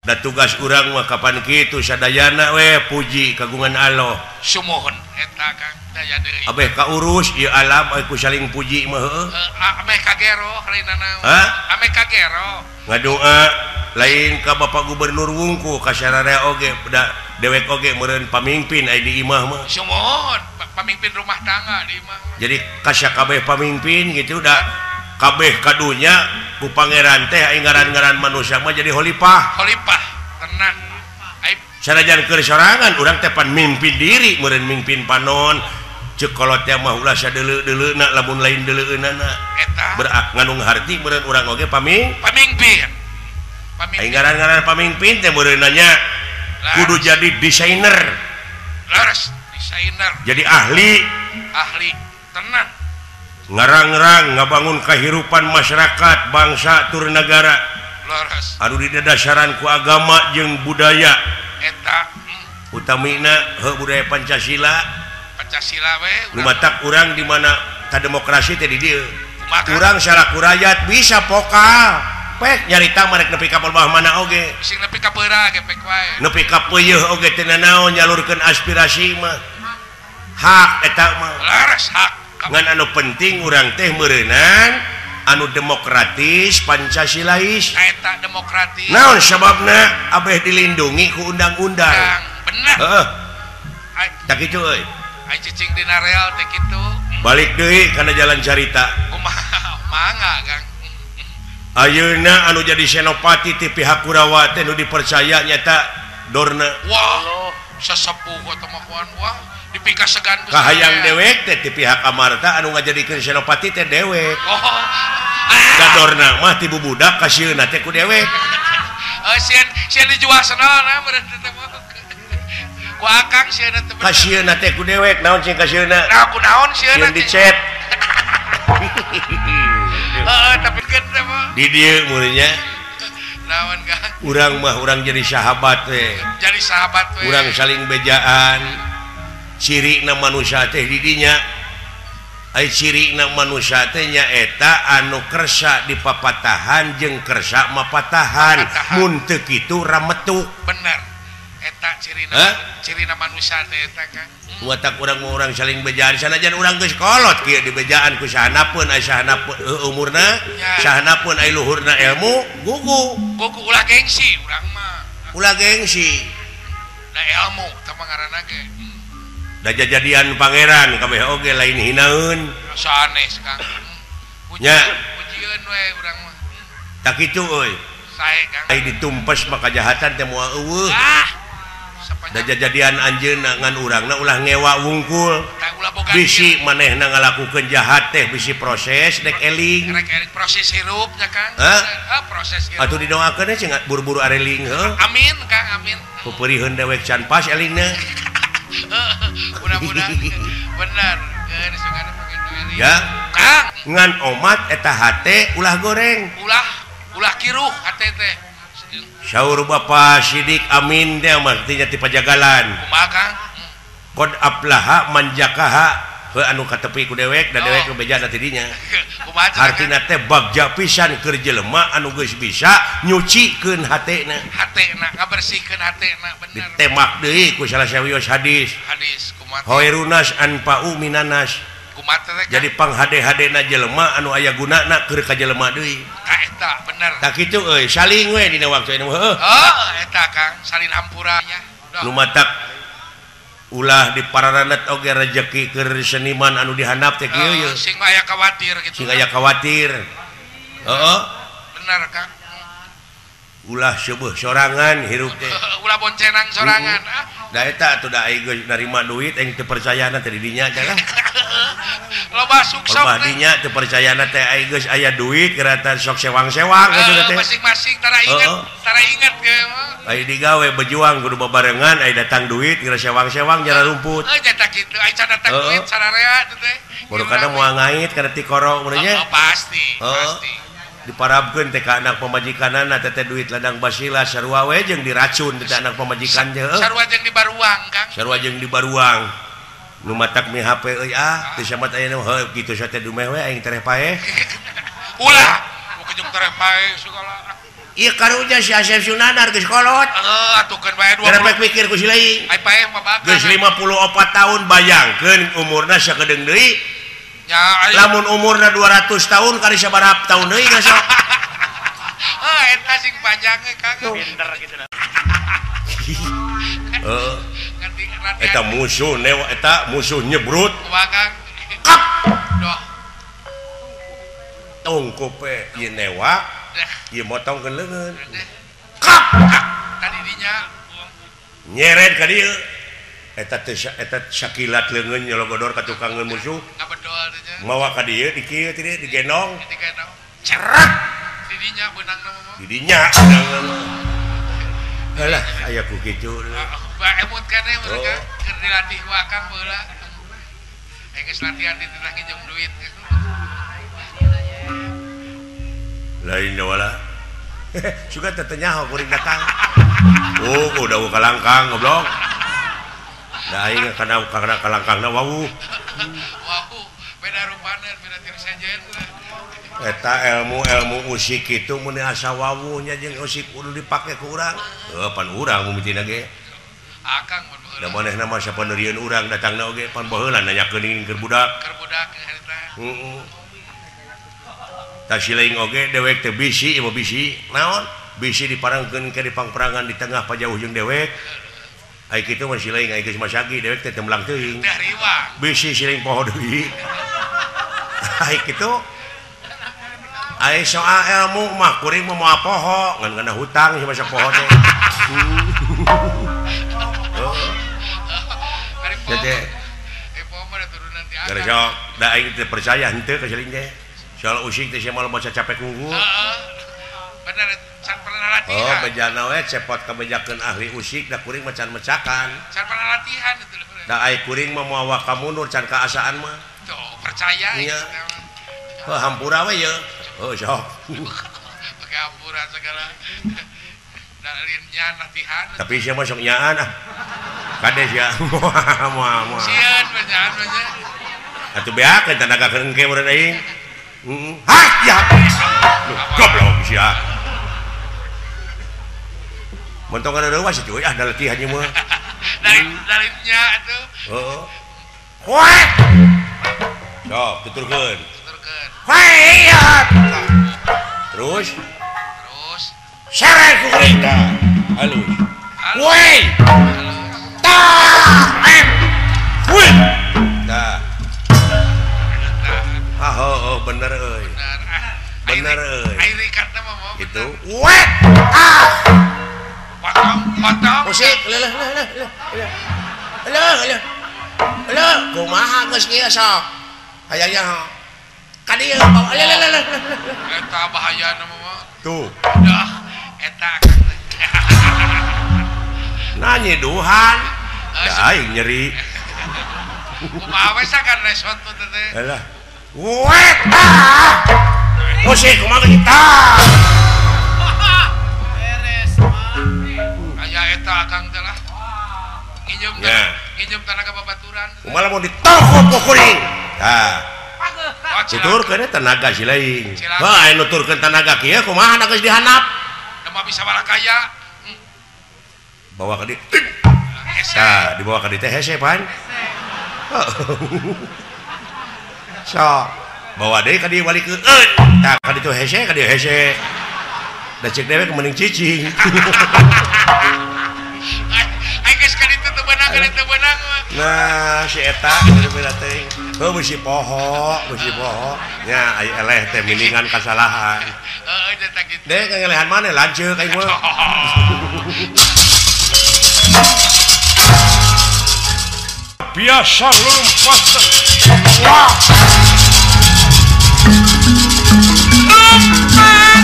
Da tugas urang mah kapan kitu sadayana we puji kagungan Allah. Sumuhun eta Kang daya deui. Abeh kaurus ieu alam ku saling puji mah heueuh. Ameh kagero lainana. Ameh kagero. Ngadoa lain ka Bapak Gubernur wungku ka sararea oge da dewek oge meureun pamimpin aya di imah mah. Sumuhun pamimpin rumah tangga di imah. Jadi kasakabeh pamimpin gitu da kabeh kadunya ku pangeran teh aing ngaran-ngaran manusia mah jadi khalifah. Khalifah tenang. Sanajan keur sorangan urang teh pan mimpin diri meureun mimpin panon. Ceuk kolot teh mah ulah sadeuleu-deuleuna lamun lain deuleueunana. Eta berak nganung harti meureun urang oge pamimpin. Aing ngaran-ngaran pamimpin teh meureun nanya kudu jadi desainer. Leres desainer. Jadi ahli. Ahli tenang. Ngarang-rang ngabangun kehidupan masyarakat bangsa tur negara. Leres. Anu didasarkan ku agama jeung budaya. Eta utamina heuh budaya Pancasila. Pancasila we. Lumatak urang di mana ta demokrasi teh di dieu. Urang salaku rakyat bisa pokal. Pek nyarita mah rek nepi ka bawah mana oge. Sing nepi ka peura ge pek wae. Nepi ka peuyeun oge teu nanaon nyalurkeun aspirasi mah. Hak eta mah. Leres hak. Ngan anu penting urang teh meureunan anu demokratis Pancasilais. Eta demokratis. Naon sababna abeh dilindungi ku undang-undang. Bener. Heeh. Tak kitu euy. Ai cicing dina rel teh kitu. Balik deui kana jalan carita. Kumaha mangga Kang. Ayeuna anu jadi senopati ti pihak Kurawa teh nu dipercaya nyata Dorna. Wah, sesepuh eta mah kuan wah. Dipika segan kahayang dewek teh ti pihak Amarta anu ngajadikeun senopati teh dewek. Oh. Da Dorna mah ti bubudak kasieunna teh ku dewek. Oh, sieun sieun dijual senona meureun teh mah. Ku akang sieunna teh. Kasieunna teh ku dewek naon sing kasieunna? Nah, ku naon sieunna? Sieun dicet. Heeh, tapi keun teh mah. Di dieu meureunnya. Naon Kang? Urang mah urang jadi sahabat we. Jadi sahabat we. Urang saling bejaan. Cirina manusia teh didinya ai cirina manusia teh nyaeta anu kersa dipapatahan jeung kersa mapatahan mun teu kitu rametuk. Bener eta cirina cirina manusia teh eta Kang. Watak urang mah urang saling bejaan sanajan urang geus kolot kieu dibejaan ku sahana pun ai sahana pun umurna sahana pun ai luhurna ilmu gugu gugu ulah gengsi urang mah ulah gengsi da ilmu teh mah ngaranna ge. Da jadian pangeran kabeh oge lain hinaeun. Sanes Kang. Nya pujieun we urang mah. Tak kitu euy. Sae Kang. Ai ditumpes mah kajahatan teh moal eueuh. Ah. Da jadian anjeunna ngan urangna ulah ngewa wungkul. Bisi manehna ngalakukeun jahat teh bisi proses dek eling. Rek eling proses hirup nya Kang. Hah? Proses hirup. Atuh didoakeun cing buru-buru areling heuh. Amin Kang, amin. Peupeuriheun dewek can pas elingna. Mudah-mudahan benar ya Kang. Ngan omat eta hate ulah goreng ulah ulah kiruh hate teh. Saur Bapak Sidik Amin teh mah ti pajagalan. Kumaha Kang? Qad aflaha manjakaha heuh anu katepi ku dewek da dewek nu bejana ti dinya. Hartina teh bagja pisan keur jelema anu geus bisa nyucikeun hatena. Hatena ngabersihkeun hatena bener. Ditemak deui ku salah sawios hadis. Hadis kumaha? Khairunas anfa'u minanas. Kumaha teh? Jadi panghade-hadena jelema anu aya gunana keur ka jelema deui. Ka eta bener. Tah kitu euy saling we dina waktu ini heuh. Heuh eta Kang salin hampura nya. Lumatak ulah di pararanet oge rejeki keur seniman anu dihandap teh kieu ye. Sing aya khawatir gitu. Sing aya khawatir. Heeh. Bener Kang. Ulah seueuh sorangan hirup teh. Ulah boncenang sorangan. Da eta atuh da aing geus narima duit aing teu percayana teh di dinya teh lah. Loba sukses. Loba dinya teu percayana teh aing geus aya duit geratan sok sewang-sewang kitu teh. Masing-masing tara inget ge mah. Ai digawe berjuang kudu babarengan ai datang duit geura sewang-sewang jara rumput. Heuh nya tah kitu ai can datang duit sararea teh. Baru kana moal ngait kana tikoro mun nya. Pasti, pasti. Diparabkeun teh ka anak pamajikanana teh duit ladang basila sarua we jeung diracun teh anak pamajikan teh. Sarua jeung dibaruang Kang. Sarua jeung dibaruang. Nu matak mi HP euy ah teu samat aya nu heuh kitu sa teh dumeh we aing tereh paeh. Ulah, nu kejung tereh paeh segala. Ieu karunya si Asep Sunandar geus kolot. Heeh, atukeun bae 20. Gara pikir ku si lain. Ai paeh mah bakal. Geus 54 tahun bayangkeun umurna sakedeung deui. Nya lamun umurna 200 tahun kari sabaraha tahun deui geus sok. Heuh, eta sing panjang ge Kang. Pinter kitu. Heeh. Eta musuh newa eta musuh nyebrut. Kumaha Kang? Kap. Doh. Tungkup we ieu newa. Ieu motongkeun leungeun. Kap. Tadi dinya nyeret ka dieu. Eta teh eta sakilat leungeun nyologodor ka tukangeun musuh. Ngabedol teh nya. Mawa ka dieu di kieu teh digendong. Digendong. Cerak. Di dinya beunangna mah. Di dinya beunangna mah. Alah aya ku kitu. Ba emut keneh mereka keur dilatih ku Akang baheula. Aya geus latihan di teh nginjem duit. Lain wala. Suka teh nyaho kuring datang. Oh, udah kalangkang goblok. Da aing kana kalangkangna wawuh. Wawuh, beda rupana, beda tir sejen. Eta ilmu-ilmu usik kitu mun asa wawuh nya jeung usik kudu dipake ku urang. Heuh, pan urang mimitina ge. Akang mun baheula. Da manehna mah sapeundeurieun urang datangna oge pan baheula nanyakeun keur budak. Keur budak harita. Heeh. Tah si lain oge dewek teh bisi ieu bisi. Naon? Bisi diparangkeun ke dipangperangan di tengah pajauh jeung dewek. Ai kitu mah si lain ai geus masagi dewek teh temlang teuing. Teh riwang. Bisi si lain poho deui. Ai kitu ai soal ilmu mah kuring mah moal poho ngan kana hutang si masa poho teh. Heeh. Teh. Gara sok da aing teh percaya henteu ka si lain teh. Soal usik teh sia mah maca capek unggul. Heeh. Bener can pernah latihan. Oh, bejana we cepot kabejakeun ahli usik da kuring mah can mecakan. Can pernah latihan itu. Da ai kuring mah moal waka mundur can kaasaan mah. Tuh, percaya ieu. Heuh, hampura we ye. Oh, sok. Pakai hampura segala. Dalilnya latihan. Tapi sia mah sok nyaan ah. Kade sia. Moal moal. Sieun bejaan mah nya. Atuh beakeun tanaga engke meureun aing. Heeh. Hah, ya. Goblok sia. Mentongan reuwas cuy ah da latihan ieu mah. Dalilnya atuh. Heeh. Hoe. Sok, tuturkeun. Terus terus seret ku kuring tah halus woi tah em woi tah ah oh bener euy bener euy ai rikatna mah kitu we ah potong potong musik leuh leuh leuh leuh leuh leuh kumaha geus kieu sok hayang nyaho ka dieu bawa leuh leuh leuh eta bahayana mah tuh dah eta nanya duhan da aing nyeri kumaha we sakan resot teh alah wet ah musik kumaha kita beres mah aya eta Akang teh lah nginjem nginjem tanaga babaturan kumaha lamun ditokop ku kuring tah tuturkeun tenaga si lain. Heuh, aya nuturkeun tenaga kieu kumaha geus dihandap? Da mah bisa balakaya. Bawa ka dieu. Tah, dibawa ka dieu teh hese pan. Sok, bawa deui ka dieu balikeun. Tah ka ditu hese, ka dieu hese. Da ceuk dewek mending cicing. Ai geus ka ditu teu beunang, ka ditu teu beunang mah. Nah, si eta bener-bener teuing. Heuh bisi poho, bisi poho. Nya ai eleh teh miningan kasalahan. Heeh, eta kitu. Deh ngelehan maneh lanceuk aing mah. Biasa lompat. Wah. Lompat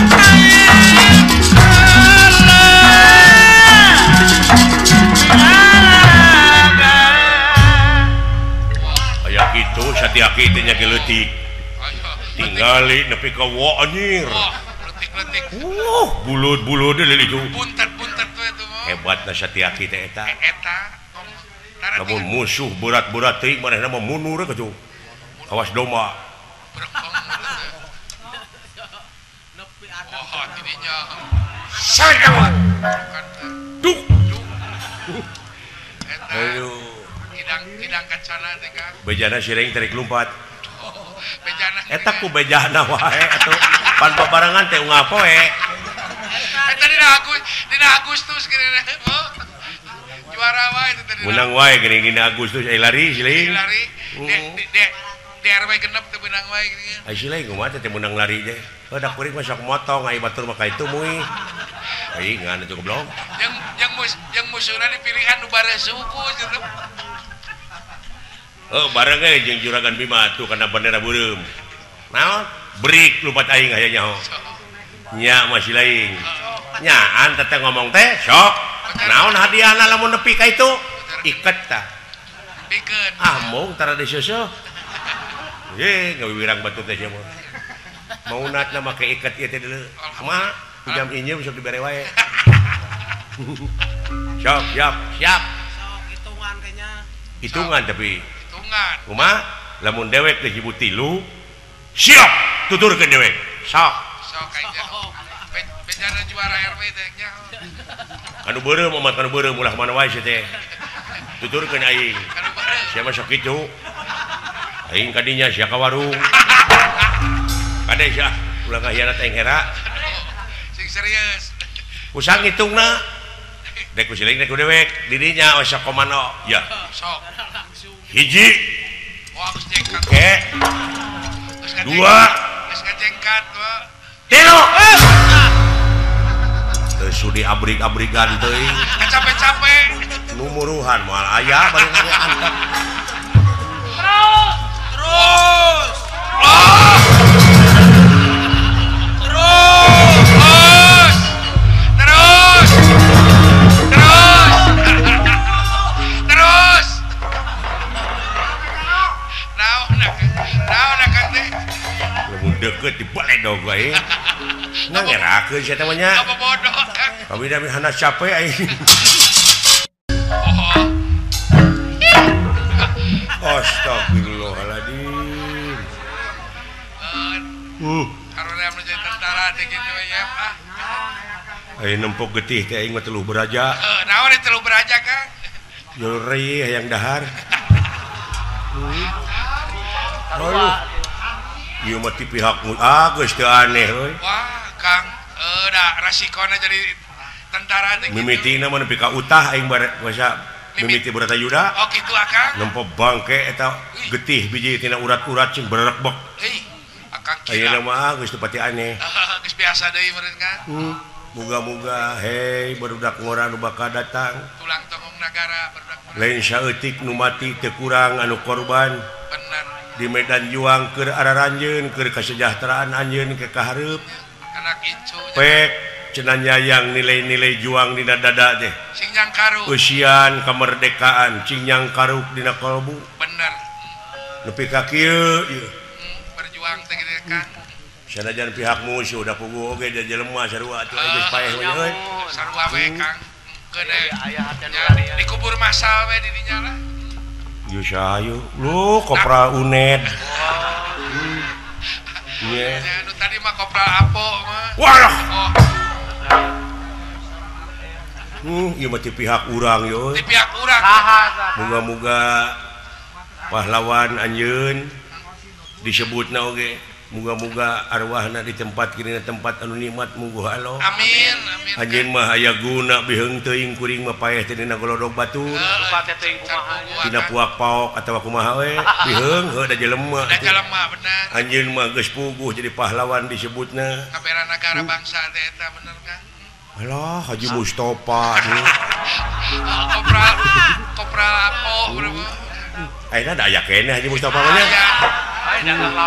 itu Satyaki teh nya leutik tingali nepi ka wa anjir bulud-bulud deui itu buntet-buntet we itu mah hebatna Satyaki teh eta eta lamun musuh berat-berat teuing manehna mah mundur kitu kawas domba nepi oh tidinya Sarang. Duk. Aduh. Kidang kacana teh Kang. Bejana siring tarik lompat. Bejana. Eta ku bejana wae atuh. Pan babarengan teh unggal poe. Eta dina Agustus geuning. Juara wae itu tadi. Menang wae geuning dina Agustus ai lari siling. Lari. Di RW genep teu meunang wae geuning. Ai siling kumaha teh meunang lari teh. Heuh da kuring mah sok motong ai batur mah ka itu mui. Ai ngan atuh goblok. Jeung musuhna dipilihan nu bareus suku gitu. Oh bareng ge jeung Juragan Bima tuh kana bendera beureum. Naon? Break lupat aing aya nyaho. Nya masih lain. Nyaan teteh ngomong teh sok. Naon hadiahna lamun nepi ka itu? Iket tah. Pikeun. Ah mung tara diseuseut. Ye ngawiwirang batu teh sia mah. Maunatna make iket ieu teh deuleu. Kumaha? Jam injem sok dibere wae. Sok, siap, siap. Sok hitungan kayaknya. Hitungan tapi. Hitungan. Kumaha? Lamun dewek geus nyebut 3, siap tuturkeun dewek. Sok. Sok kayaknya. Bejana juara RW teh nya. Anu beureum omat anu beureum ulah mana wae teh. Tuturkeun aing. Sia mah sok kitu. Aing kadinya sia ka warung. Kade sia ulah ngahianat aing era. Sing serius. Usang ngitungna. Dek ku siling dek ku dewek didinya we sok komando. Ya. Sok. Hiji. Wah, geus jengkat. Oke. Dua. Geus ngajengkat, Pak. Tilu. Teu sudi abrik-abrikan teuing. Capek-capek. Numuruhan moal aya bari angkat. Terus. Terus. Oh. Terus. Terus. Terus. Terus. Naon naon akang teh? Lamun deukeut dibaledog wae. Ngerakeun sia teh mah nya. Apa bodoh Kang. Kami da hana capek aing. Astagfirullahaladzim. Karena menjadi tentara teh kitu ya, ah. Aing nempok getih teh aing mah teluh beraja. Naon teh teluh beraja, Kang? Jolrei hayang dahar. Aduh. Ieu mah ti pihak geus teu aneh euy. Wah, Kang, da rasikona jadi tentara teh kitu. Mimitina mah nepi ka utah aing basa mimiti Bratayuda. Oh kitu akang. Nempo bangke eta getih biji tina urat-urat cing berekbek. Hei, akang kira. Ayeuna mah geus teu pati aneh. Geus biasa deui meureun kan. Muga-muga hei barudak ngora nu bakal datang. Tulang tongong nagara barudak. Lain saeutik nu mati teu kurang anu korban. Bener. Di medan juang keur araranjeun keur kasejahteraan anjeun ke kahareup. Anak incu. Pek cenah nyayang nilai-nilai juang dina dada teh. Cing nyangkaruk. Usian kemerdekaan cing nyangkaruk dina kalbu. Bener. Nepi ka kieu ieu. Berjuang teh kitu Kang. Sanajan pihak musuh da puguh oge da jelema sarua atuh geus paeh we euy. Sarua we Kang. Keun dikubur masal we di dinya lah. Ieu saha lu kopral UNED. Iya. Nu tadi mah kopral Apo mah. Walah. Ieu mah ti pihak urang yo. Ti pihak urang. Muga-muga pahlawan anjeun disebutna oge. Muga-muga arwahna di tempat kini tempat anu nikmat mungguh Allah. Amin amin. Anjeun mah aya guna biheung teuing kuring mah paeh teh dina golodog batur. Dina puak paok atawa kumaha we biheung heuh da jelema. Da jelema bener. Anjeun mah geus puguh jadi pahlawan disebutna. Kabera nagara bangsa teh eta bener Kang. Alah Haji Mustofa nih. Kopral kopral Apo berapa? Ayeuna da aya keneh Haji Mustofa mah nya.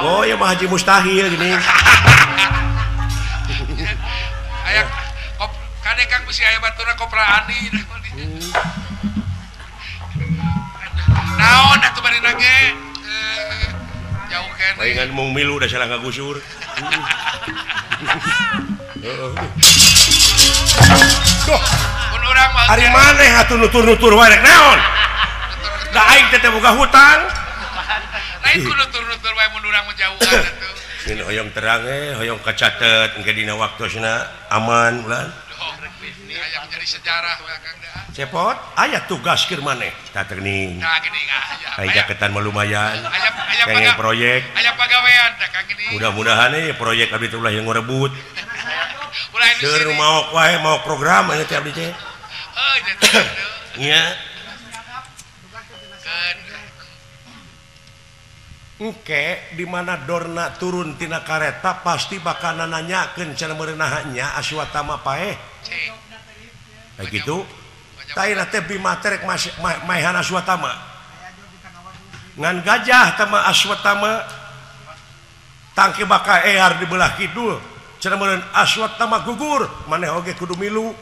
Oh ya mah Haji Mustahil gini. Aya kop kade Kang bisi aya baturna kopral Ani. Naon atuh bari nage? Jauh keneh. Palingan mung milu da salah ngagusur. Heeh. Duh, mun urang mah ari maneh atuh nutur-nutur wae rek naon? Da aing teh boga hutang. Lain ku nutur-nutur wae mun urang mah jauhan atuh. Ini hoyong terang hoyong kacatet engke dina waktosna aman ulah. Aya jadi sejarah we Kang da. Cepot aya tugas keur maneh tah geuning. Tah geuning aya. Aya jaketan mah lumayan. Aya proyek. Aya pagawean tah Kang geuning. Mudah-mudahan euy proyek abdi teh ulah yang ngarebut. Seur maok wae maok program aya teh abdi teh. Heuh teh. Nya. Engke di mana Dorna turun tina kareta pasti bakal nanyakeun cenah meureunahnya Aswatama paeh. Kayak gitu. Taina teh Bima teh rek maehan Aswatama. Ngan gajah tama Aswatama tangke bakal ear di belah kidul. Cenah meureun Aswatama gugur, maneh oge kudu milu.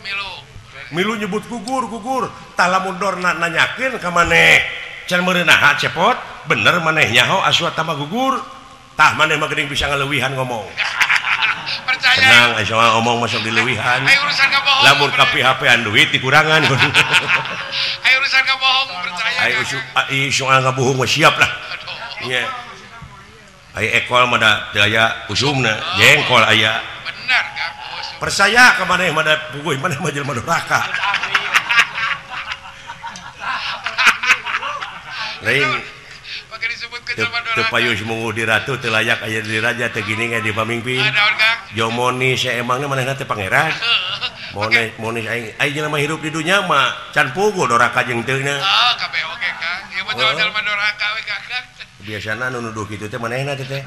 Milu nyebut gugur gugur. Tah lamun Dorna nanyakeun ka maneh cenah meureunah cepot bener maneh nyaho Aswatama gugur tah maneh mah geuning bisa ngaleuwihan ngomong. Percaya. Tenang aya soal omong masuk dileuwihan. Ayo urusan kabohong. Lamun ka PHP-an duit dikurangan. Ayo urusan kabohong percaya. Ayo soal ngabohong mah siap lah. Nya. Ayo ekol mah da teu aya usumna, jengkol aya. Bener Kang. Percaya ka maneh mah da puguh maneh mah jelema doraka. Lain teu payu semunguh di ratu teu layak aya di raja teu gini di pamingpin. Jomoni saemangna manehna teh pangeran. Monis aing aing jelema hirup di dunya mah can puguh doraka jeung teu na. Oh, kabeh oge Kang. Ieu mah jelema doraka we Kang. Biasana nu nuduh kitu teh manehna teh teh.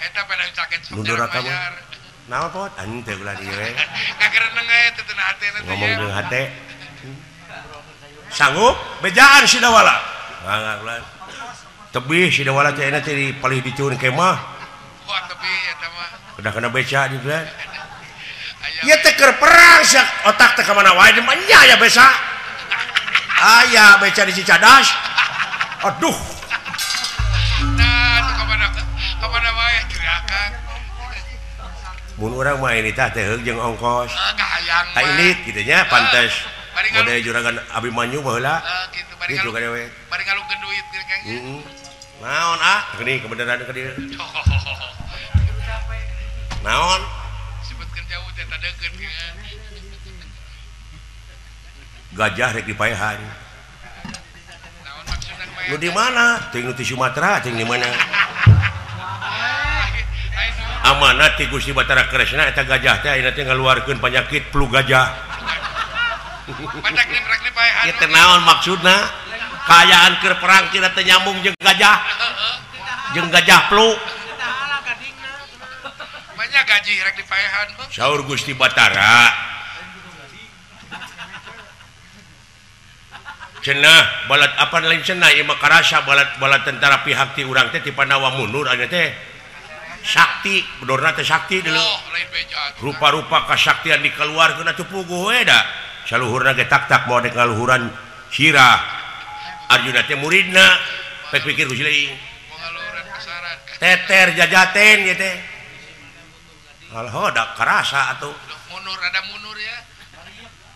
Eta pada saket nu doraka mah. Naon pot? Henteu ulah dieu we. Ngagereneng we teh teu hatena teh. Ngomong jeung hate. Sanggup bejaan Sidawala. Mangga ulah. Tebih Sidawala teh enak teh palih dicun kemah. Wah tebih eta mah. Udah kena beca di teh. Ieu teh keur perang sia otak teh ka mana wae mah nya aya beca. Aya beca di Cicadas. Aduh. Nah, ka mana wae gerakan. Mun urang mah ini tah teh heug jeung ongkos. Kahayang. Tah indit kitu nya pantes. Model juragan Abimanyu baheula. Gitu gitu ka dewe. Bari ngalungkeun duit Kang. Heeh. Naon ah? Geuning kebenaran ka dieu. Naon? Sebutkeun jauh teh tadeukeun. Gajah rek dipaehan. Naon maksudna Nu di mana? Ting nu ti Sumatera, ting di mana? Amanat ti Gusti Batara Kresna eta gajah teh ayeuna teh ngaluarkeun panyakit flu gajah. Ieu teh naon maksudna? Kaayaan keur perang cenah teh nyambung jeung gajah. Jeung gajah flu. Banyak gaji rek dipaehan. Saur Gusti Batara. Cenah balat apa lain cenah ieu mah karasa balat tentara pihak ti urang teh ti Pandawa mundur ayeuna teh. Sakti, bedorna teh sakti dulu. Rupa-rupa kasaktian dikeluarkeun atuh puguh we da. Saluhurna ge tak-tak moal dek ngaluhuran sirah. Arjuna teh muridna, pek pikir ku siling. Teter jajaten ieu teh. Alho da karasa atuh. Mundur ada mundur ya.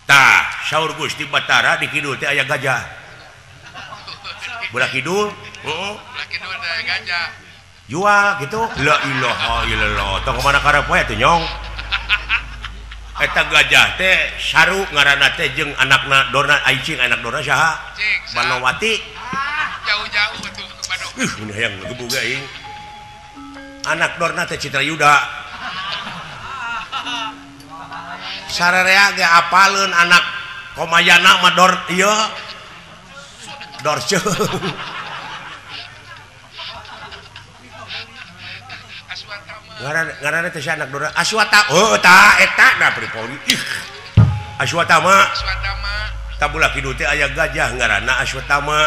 Tah, saur Gusti Batara di kidul teh aya gajah. Belah kidul, heeh. Belah kidul teh aya gajah. Jual gitu. La ilaha illallah. Tong mana karep we teh nyong. Eta gajah teh saru ngaranna teh jeung anakna Dorna aicing anak Dorna saha? Banowati. Jauh-jauh atuh Bandung. Mun hayang ngegebug aing. Anak Dorna teh Citrayuda. Sararea ge apaleun anak Komayana mah Dor ieu. Dorce. Ngaranna teh anak Dorna Aswata. Oh ta eta da pripon. Ih. Aswatama. Aswatama. Tabulah kidul teh aya gajah ngaranna Aswatama.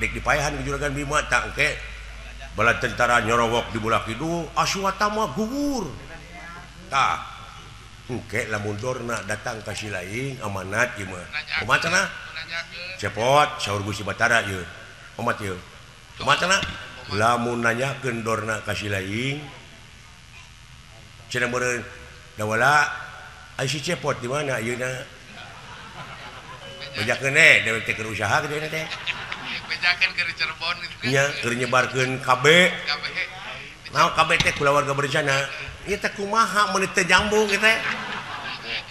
Dek dipaehan ku Juragan Bima tah engke bala tentara nyorowok di belah kidul Aswatama gugur. Tah. Engke lamun Dorna datang ka si laing amanat ieu mah. Kumaha cenah? Cepot saur Gusti Batara ieu. Omat ieu. Kumaha cenah? Lamun nanyakeun Dorna ka si laing cenah meureun dawala ai si Cepot di mana ayeuna? Bejakeun we dewek teh keur usaha geuning teh. Bejakeun keur Cirebon gitu. Nya keur nyebarkeun KB. Naon KB teh kulawarga berencana. Ieu teh kumaha meuni teu nyambung ieu teh.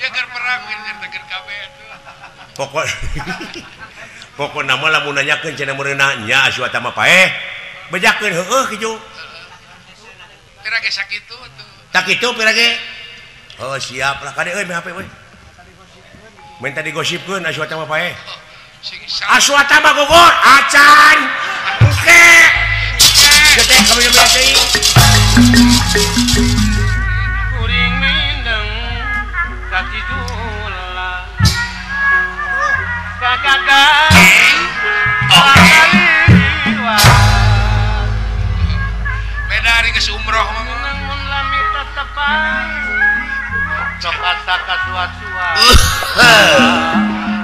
Ya keur perang. Terang nyaritakeun kabeh atuh. Pokok pokona mah lamun nanyakeun cenah meureunna nya Aswata mah paeh. Bejakeun heueuh kitu. Pira ge sakitu atuh. Tak kitu pira ge. Oh siap lah kade euy HP euy. Minta digosipkeun Aswata mah paeh. Aswata mah gugur acan. Oke. Getek kami teuing. Kuring mindeng kakidula. Kakak. Beda hari geus umroh mah mun lami tetepan. Sok asa kasuat-suat.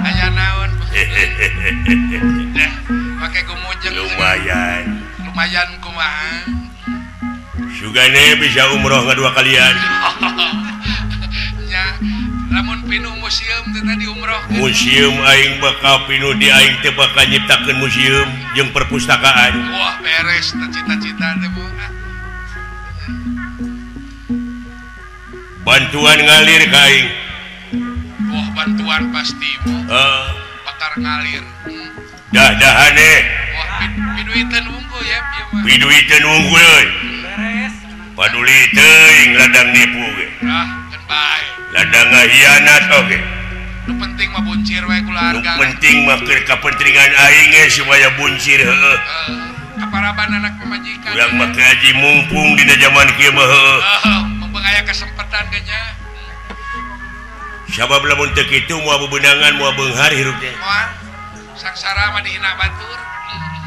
Aya naon? Deh, make gumujeng. Lumayan. Lumayan kumaha? Sugane bisa umroh ngadua kalian. Nya, lamun pinuh museum teh tadi umroh. Museum aing bakal pinuh di aing teh bakal nyiptakeun museum jeung perpustakaan. Wah, beres teh cita-cita teh bu. Bantuan ngalir ka aing. Wah, bantuan pasti bu. Bakar ngalir. Dah-dahane. Wah, piduiteun unggul ya ieu mah. Piduiteun unggul euy. Beres. Paduli teuing ladang nipu ge. Ah, keun bae. Ladang ngahianat oge. Nu penting mah buncir we keluarga. Nu penting mah keur kapentingan aing ge supaya buncir heueuh. Kaparaban anak pamajikan. Urang mah haji mumpung dina jaman kieu mah heueuh. Mumpung aya kesempatan ge nya. Sabab lamun teu kitu moal bebenangan moal beunghar hirup teh. Moal. Sangsara mah dihina batur.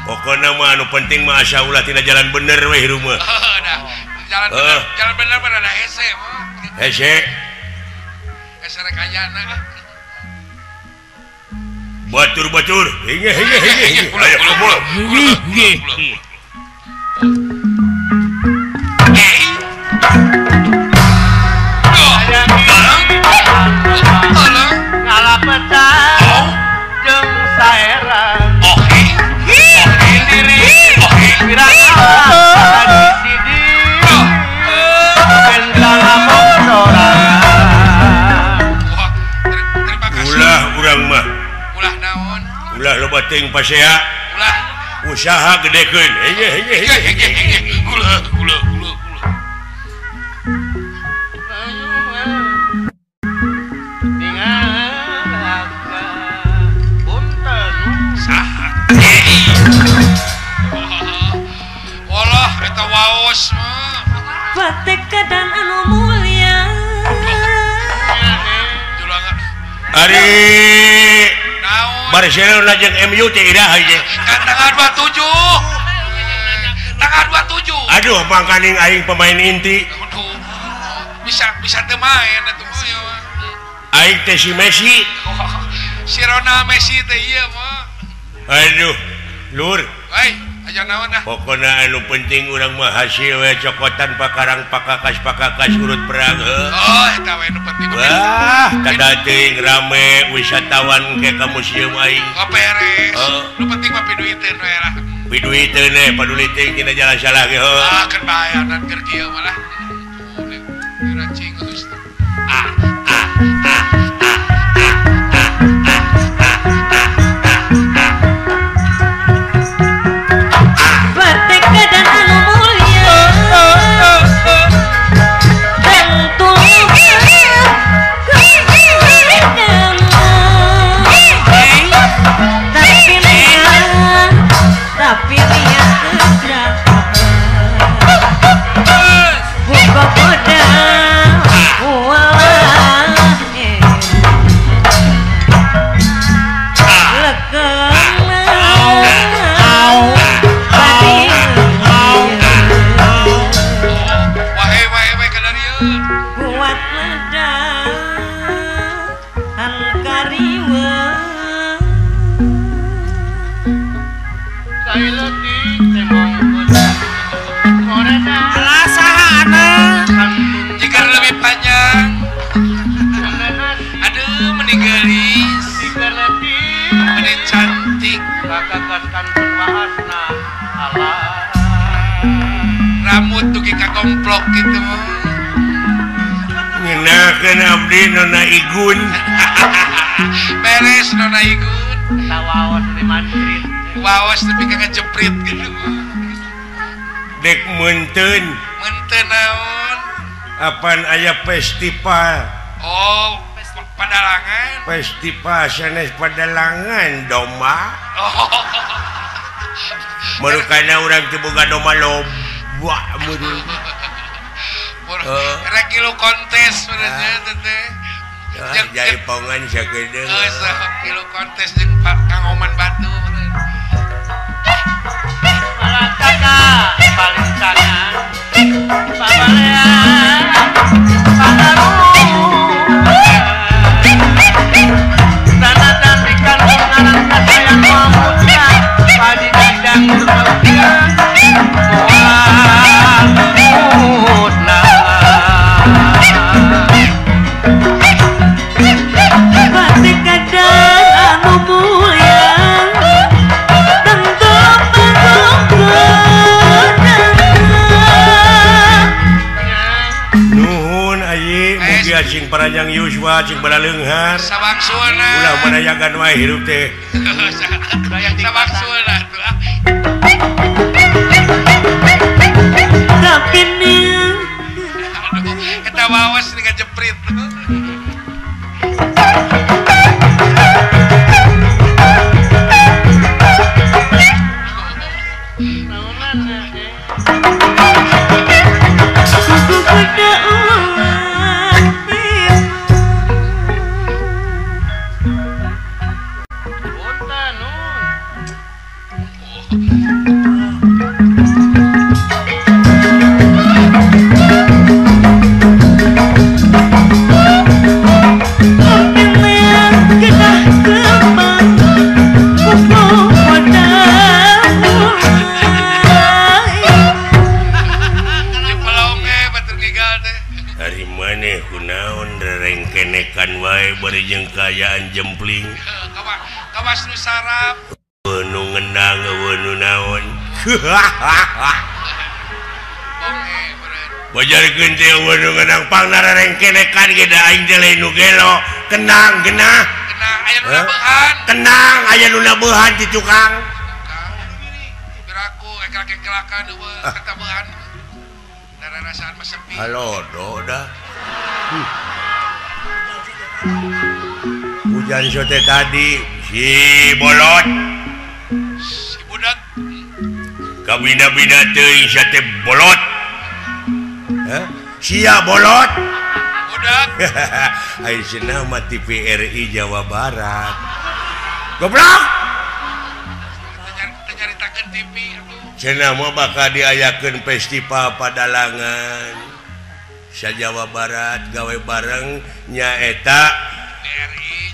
Pokona mah anu penting mah asa ulah tina jalan bener we hirup mah. Heuh dah. Jalan bener, jalan bener mah rada hese mah. Hese. Hese rek ayana. Batur-batur. Hinge hinge hinge. Ayo kumpul. Ngalapetang jeung saerang. Ulah urang mah. Ulah naon? Ulah loba teuing pasea. Ulah usaha gedekeun. Hege hege hege hege. Ulah ulah ulah ulah. Saha? Walah eta waos mah. Patekadan anu mulia. Ari Barcelona jeung MU teh iraha ieu? Kan tanggal 27. Tanggal 27. Aduh, mangkaning aing pemain inti. Aduh. Bisa teu main atuh mah. Aing teh si Messi. Si Ronald Messi teh ieu mah. Aduh, lur. Hei, aja naon ah. Pokona anu penting urang mah hasil we cokotan pakarang pakakas urut perang heuh. Oh, eta we nu penting. Wah, kada teuing rame wisatawan ke ka museum aing. Oh, beres. Nu penting mah piduiteun we lah. Piduiteun we, paduli teuing dina jalan salah ge heuh. Ah, keur bayaran keur kieu mah lah. Diracing geus. Ah, ah, ah. Patekadan anu mulia. Tentu tapi lihat buka podang walah kuat ledahan kariwa. Jika lebih panjang. Aduh, meninggalis. Meni cantik. Rambut tuh kayak komplok gitu. Ngeunah Perkenalkan abdi Nona Igun. Beres Nona Igun. Waos di Madrid. Waos tapi kagak jeprit gitu. Dek munten. Munten naon? Apaan aya festival? Oh, padalangan. Festival sanes padalangan domba. Oh. Merukana urang teu boga domba loba meureun. Rek ngilu kontes sebenarnya teh. Jaipongan sakedeung. Heeh, ngilu kontes jeung Pak Kang Oman Batu. Malakaka palintangan pabalean pataruh tanatan ikan ngaran kasayang mamuda padi didang turaukeun moal musnah. Batik kadang anu mulia tentu nuhun ayi mugia cing paranjang yuswa cing balaleunghar sabangsuna ulah manayagan wae hirup teh sabangsuna tuh ah. Tapi aduh eta waos dengan jeprit. Kuku kuda ulah Kunaon wae jeung kaayaan jempling kawas nu sarap nu ngendang nu naon bojarkeun teh nu ngendang pangnararengkenekan ge da aing teh lain nu gelo kenang genah kenang aya nu nabehan kenang aya nu nabehan ti tukang beraku eklak-eklakan eueuh katabehan dararasaan mah sepi halodo dah. Hujan sote tadi si bolot si budak kabina-bina teuing sate bolot. Hah? Sia bolot budak. Ai cenah mah TVRI Jawa Barat goblok teu nyaritakeun TV atuh cenah mah bakal diayakeun festival padalangan sa Jawa Barat gawe bareng nyaeta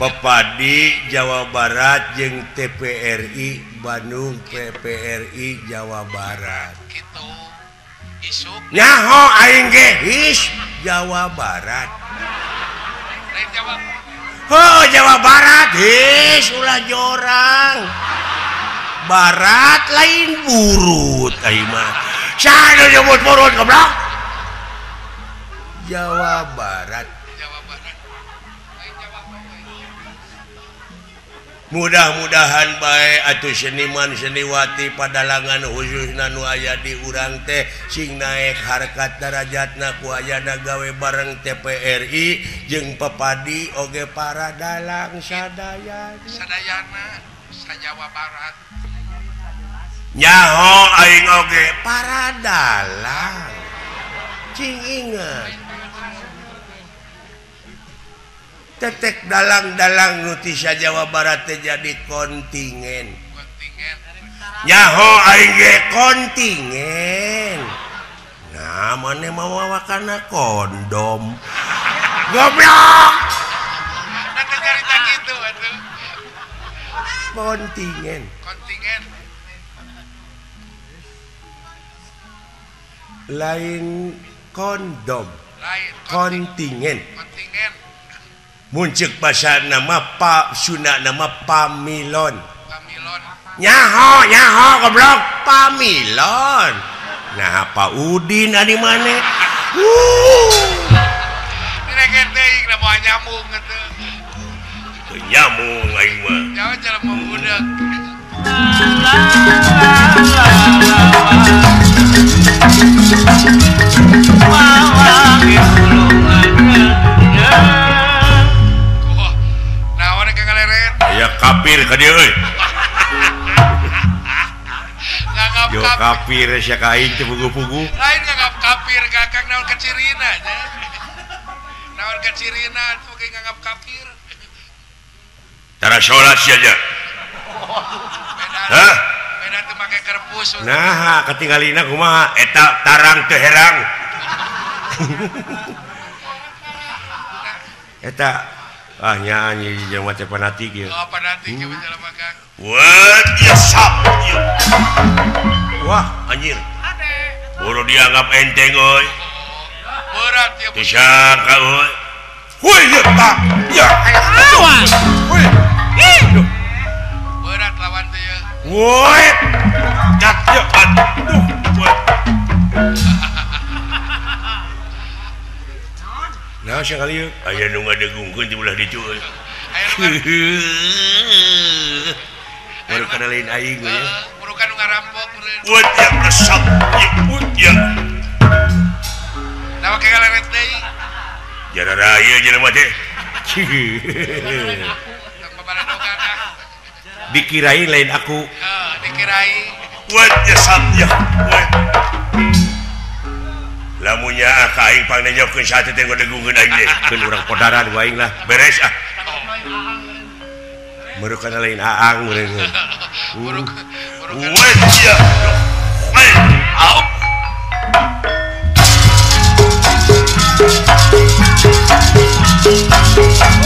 Pepadi Jawa Barat jeung TPRI Bandung PPRI Jawa Barat gitu isuk nyaho aing ge his Jawa Barat lain Jawa oh Jawa Barat his ulah jorang Barat lain burut aing mah saha nu nyebut burut goblok Jawa Barat. Jawa Barat. Mudah-mudahan bae atuh seniman seniwati padalangan khususna nu aya di urang teh sing naek harkat darajatna ku ayana gawe bareng TPRI jeung Pepadi oge para dalang sadayana. Sadayana sa Jawa Barat. Nyaho aing oge para dalang. Cing inget. Tetek dalang-dalang nu ti Jawa Barat teh jadi kontingen. Kontingen. Nyaho aing ge kontingen. Nah, maneh mawa kana kondom. Goblok. Nah, teh carita kitu atuh. Kontingen. Kontingen. Lain kondom. Lain kontingen. Kontingen. Muncul bahasa nama Pak Sunda nama Pamilon. Pamilon. Nyaho nyaho goblok Pamilon. Nah Pak Udin ari maneh. Direken na moal nyambung atuh. Teu nyambung aing mah. Nyawa jelema budak. Naon ka ngaleret? Aya kafir ka dieu euy. Yo kafir sia ka aing teu pugu-pugu. Lain nganggap kafir ka Kang naon kacirina nya. Naon kacirina atuh ke nganggap kafir. Tara salat sia nya. Hah? Beda teu make kerpus. Nah, katinggalina kumaha? Eta tarang teu herang. Eta ah nya anjing jelema teh fanatik ieu. Oh, fanatik ieu jelema Kang. Wah, ya sap. Wah, anjir. Boro dianggap enteng euy. Berat ya. Disangka euy. Woi, ya tak. Ya. Woi. Berat lawan teh ya. Woi. Dak ya aduh. Woi. Nah, sekali yuk. Aya nu ngadegungkeun di belah ditu euy. Baru kana lain aing we ya. Burukan nu ngarampok meureun. Woi, ya resep. Ya. Nah, make ngaleret deui. Jarara ieu jelema teh. Dikirain lain aku. Dikirain. Woi, ya sap ya. Woi. Lamunnya ka aing pangnenyokeun sate teh ngadegungkeun aing deh. Keun urang podaran ku aing lah. Beres ah. Merukan lain aang meureun. Woi, ya. Woi. Au.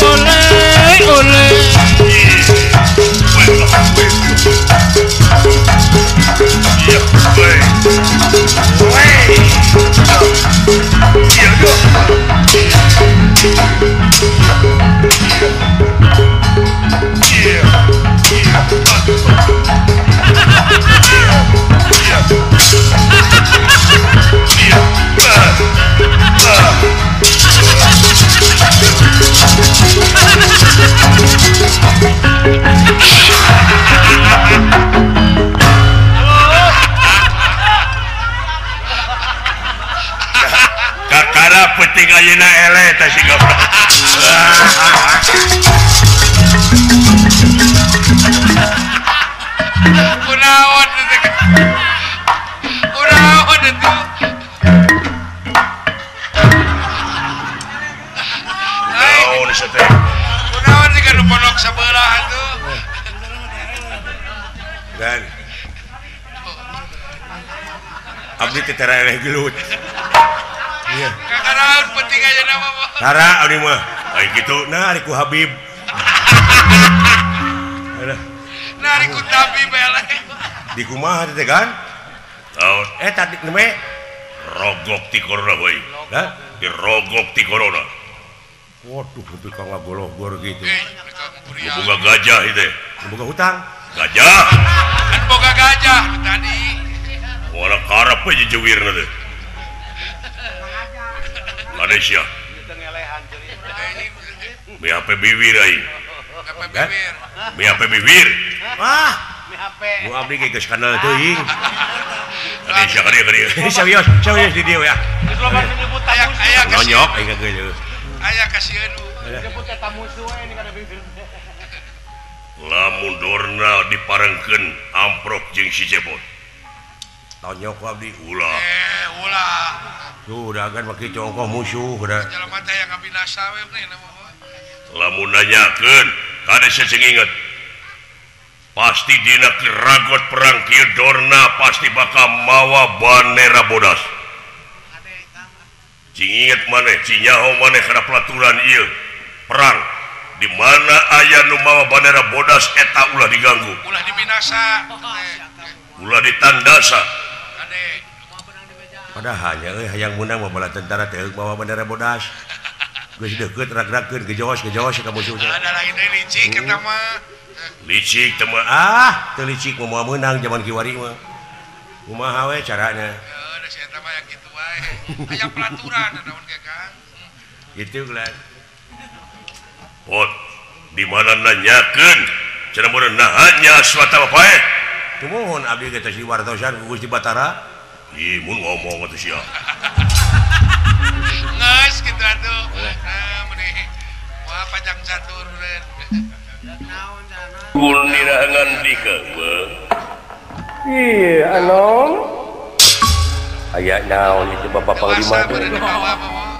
Oleh, oleh. Kakara penting ayeuna eleh teh si goblok. Kunaon teh? Kunaon atuh? Naon sia teh? Kunaon sih kan pondok sebelah atuh. Dan abdi teh tara eleh gelut. Iya. Kakaraon penting ayeuna mah. Tara abdi mah. Ai kitu nah ari ku Habib. Nah ari ku Tabib eleh. Di kumaha teh kan? Naon? Tadi neme rogok ti corona we. Hah? Dirogok ti corona. Waduh, nepi ka ngagologor gitu. Boga gajah ieu teh. Boga hutang. Gajah. Kan boga gajah tadi. Moal karep we jejewirna teh. Malaysia. BHP bibir aing. BHP bibir. Wah. Bu abdi ge geus kanal teuing. Malaysia ka dieu ka dieu. Serius, serius di dieu ya. Aya nonyok aing ka geus. Aya kasieun. Disebut eta musuh we ini kada bibir. Lamun dorna diparengkeun amprok jeung si Cepot. Tonyok ku abdi ulah. Ulah. Tuh dagan make congkoh musuh udah. Jelema teh yang ngabinasa we mah. Lamun nanyakeun kade sing inget. Pasti dina keragot perang kieu dorna pasti bakal mawa bandera bodas. Cing inget maneh, cing nyaho maneh kana pelaturan ieu perang di mana aya nu mawa bandera bodas eta ulah diganggu. Ulah dibinasa. Ulah ditandasa. Padahalnya euy hayang meunang mah bala tentara teh mawa bandera bodas. Geus deukeut rag-ragkeun gejoos-gejoos ka musuh teh. Ada lain deui licik eta mah. Licik teh mah ah, teu licik mah moal meunang jaman kiwari mah. Kumaha we carana? Heuh, da si eta mah yang kitu wae. Aya pelaturan naon ge Kang. Kitu geus. Pot di mana nanyakeun cenah mun nahannya suatu bae. Tumuhun abdi ge teh diwartosan ku Gusti Batara. Ih mun ngomong atuh sia. Geus kitu atuh. Nah meuni wah panjang catur eureun. Naon cenah? Mun dirahangan dikewe. Ih, anom. Aya naon itu Bapak Panglima teh.